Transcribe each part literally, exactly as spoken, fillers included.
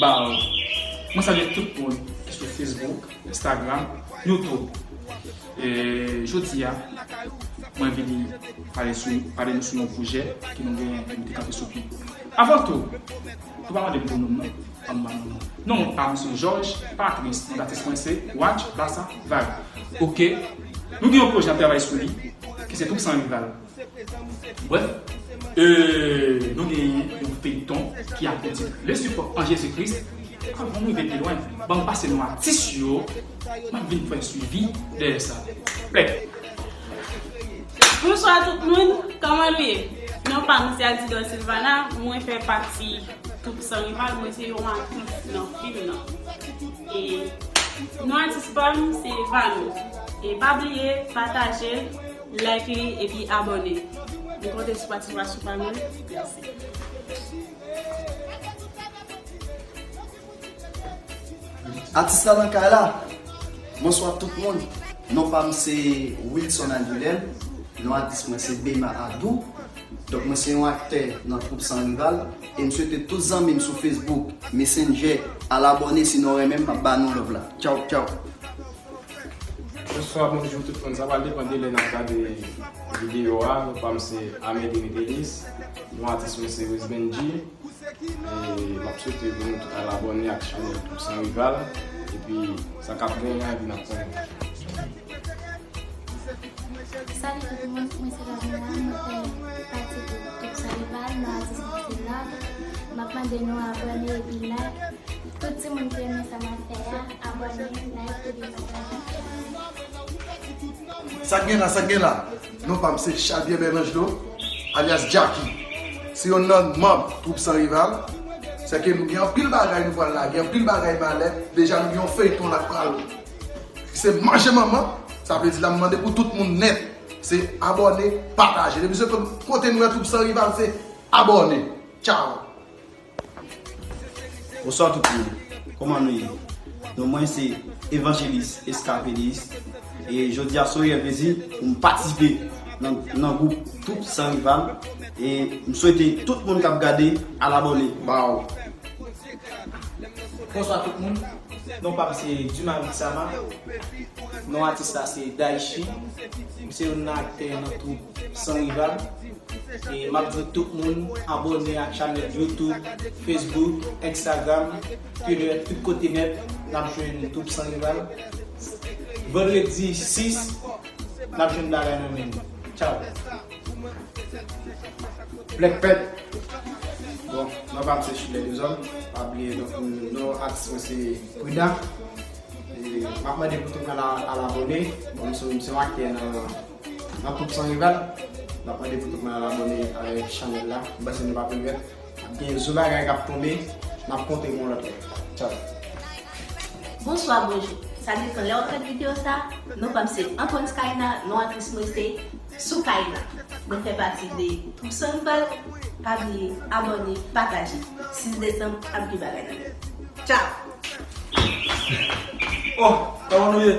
Bal. Mwen salye tout moun ki sou Facebook, Instagram, YouTube. E jodi a, mwen vini pale sou, pale nou sou yon pwojè ke nou genyen, ke nou te kanpe sou pye. Avan tou, nou pa mande m pou non m non, ann ba nou non. Non pa m se Georges Patrice, non atis mwen se Watch Basa Vibe. Oke, nou gen yon pwojè n ap travay sou li, ki se Twoup San Rival. Bref, euh, nou genyen yon feyton ki ap tit Le Support en Jésus-Christ. Avan nou rive pi lwen, ban m pase non atis yo, m ap vin fè swivi dèyè sa. Plèk. Bonswa tout moun, kòman nou ye? Non pa m se Altidor Silvana, mwen fè pati Twoup San Rival, mwen se yon aktris nan fim nan. E non atis pa m se Vanou. E pa bliye pataje, like li epi abòne. Nou konte sou patisipasyon pa nou. Mèsi. Atis la nan kay la. Bonswa tout moun. Non pa m se Wilson Adulel. Non atis mwen se Bema Adou. Donk mwen se yon aktè nan Twoup San Rival. E m swete tout zanmi m sou Facebook, Messenger, al abòne si nou renmen m, m ap ba nou love la. Tchaw, tchaw. Bonswa, bonjou tout moun. Sa pral depann de lè n ap gade videyo a. Non pa m se Ameline Denis. Non atis mwen se Wiz Benji. E m ap swete pou nou tout al abòne ak chanèl Twoup San Rival. Epi sa k ap genyen an, epi n ap konnen. Salut tout le monde, mwen se Pamela, mwen fè pati de Twoup San Rival, non atis mwen se Love. M ap mande nou abòne epi like. Tout timoun ki renmen sa m ap fè a, abòne, like epi pataje. Sa k gen la, sa k gen la? Non pa m se Xavier Berlangelot, alyas Jacky. Se yonn nan manm Twoup San Rival. Se ke nou gen anpil bagay nou pral lage, anpil bagay malè. Deja nou gen yon feyton la k pral se manje manman. Sa vle di la m mande pou tout moun nèt. Se abòne, pataje. Depi se kote nou wè Twoup San Rival se abòne. Tchaw. Bonswa tout moun. Kòman nou ye? Non mwen se Evangelis Escapélis. E jodi a se yon reyèl plezi pou m patisipe nan, nan gwoup Twoup San Rival. E m swete tout moun k ap gade al abòne. Baw. Bonswa tout moun. Non pa m se Dumarie Sama. Non atis la se Daichi. M se youn nan aktè nan Twoup San Rival. E m ap di tout moun abòne ak chanèl YouTube, Facebook, Instagram, Twitter, tout kote nèt, n ap jwenn Twoup San Rival. Vandredi sis, n ap jwenn bagay nan men nou. Tchaw. Black Pet. Bon, non pa m se Chilè Dezòm. Pa bliye, donk, non atis mwen se Prida. E m ap mande pou tout moun al, al abòne. Bon, m se, m se yon aktè nan, nan Twoup San Rival. M ap mande pou tout moun al abòne avèk chanèl la. M panse nou p ap regrèt. Ap gen zo bagay k ap tonbe. N ap konte pou yon lòt lè. Tchaw. Bonswa, bonjou. Sa depann lè w ap gade videyo sa. Non pa m se Antoine Skyna, non aktris mwen se Soukaina. Mwen fè pati de Twoup San Rival. Pa bliye abòne, pataje. Sis desanm, ap gen bagay nan men. Tchaw! Oh, kòman nou ye?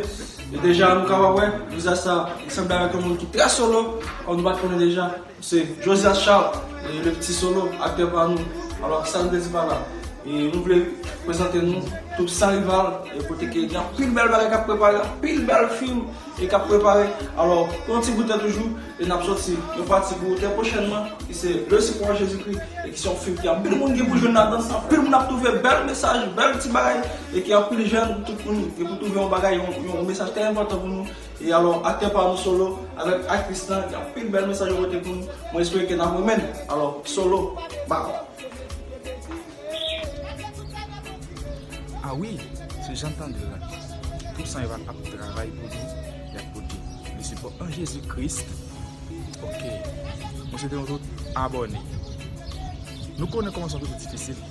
E deja nou kapab wè, vizaj sa, li sanble avèk yon moun ki trè solo, kòm nou pa t konnen deja. Se Josias Charles, e, le petit solo, aktè pa nou. Alò, sa nou te di pa la. E nou vle prezante nou Twoup San Rival, e kote ke gen anpil bèl bagay k ap prepare, anpil bèl fim e k ap prepare. Alò, pou yon ti bout tan toujou, e n ap sòti yon pati pou ou trè pwochènman, ki se Le Support en Jésus-Christ, e ki se yon fim ki anpil moun gen pou jwenn ladan, anpil moun ap twouve bèl mesaj, bèl ti bagay, e ki anpil jèn, tout moun gen pou twouve yon bagay, yon, yon mesaj trè enpòtan pou nou. E alò, aktè pa nou solo, avèk aktris lan, gen anpil bèl mesaj yo pote pou nou. Mwen espere ke n ap renmen l. Alò, solo, baw. Ah wi, se jan n tande l la. Twoup San Rival ap travay pou nou, y ap pote Le Support en Jésus-Christ. Oke. Mwen swete nou tout abòne. Nou konnen kòmansman toujou difisil.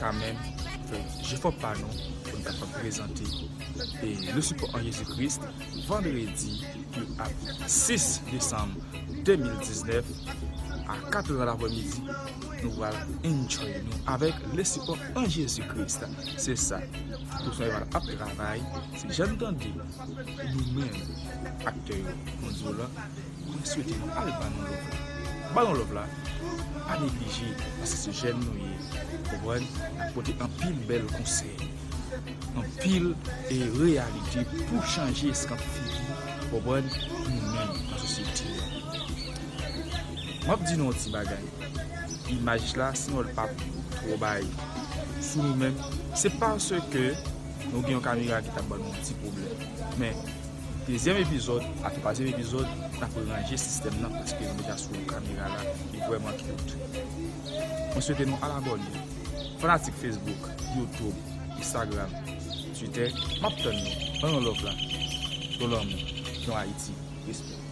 Kanmenm, fè jefò pa nou pou n kapab prezante, e, Le Support en Jésus-Christ vandredi sis desanm de mil diznèf a katrè zè laprèmidi. Nou pral enjoy nou avèk Le Support en Jésus-Christ. Se sa. Twoup San Rival ap travay. Se jan n tande nou menm aktè yo, nou di w la, mwen swete nou al ban nou love la. Ba nou love la, pa neglije, paske se jèn nou ye. Konprann? N ap pote anpil bèl konsèy, anpil e reyalite pou chanje eskanp figi, konprann, nou menm nan sosyete a. M ap di nou yon ti bagay. Imaj la, si nou wè l pa twò bay sou nou menm, se paske nou gen yon kamera ki t ap ban nou yon ti pwoblèm. Men, dezyèm epizòd ak twazyèm epizòd, n ap ranje sistèm nan paske nou deja sou kamera la, li vrèman cute. Mwen swete nou al abòne. Fanatik Facebook, YouTube, Instagram, Twitter, m ap tann nou. Ban nou love la. Yon lanmou, yon Ayiti, respè.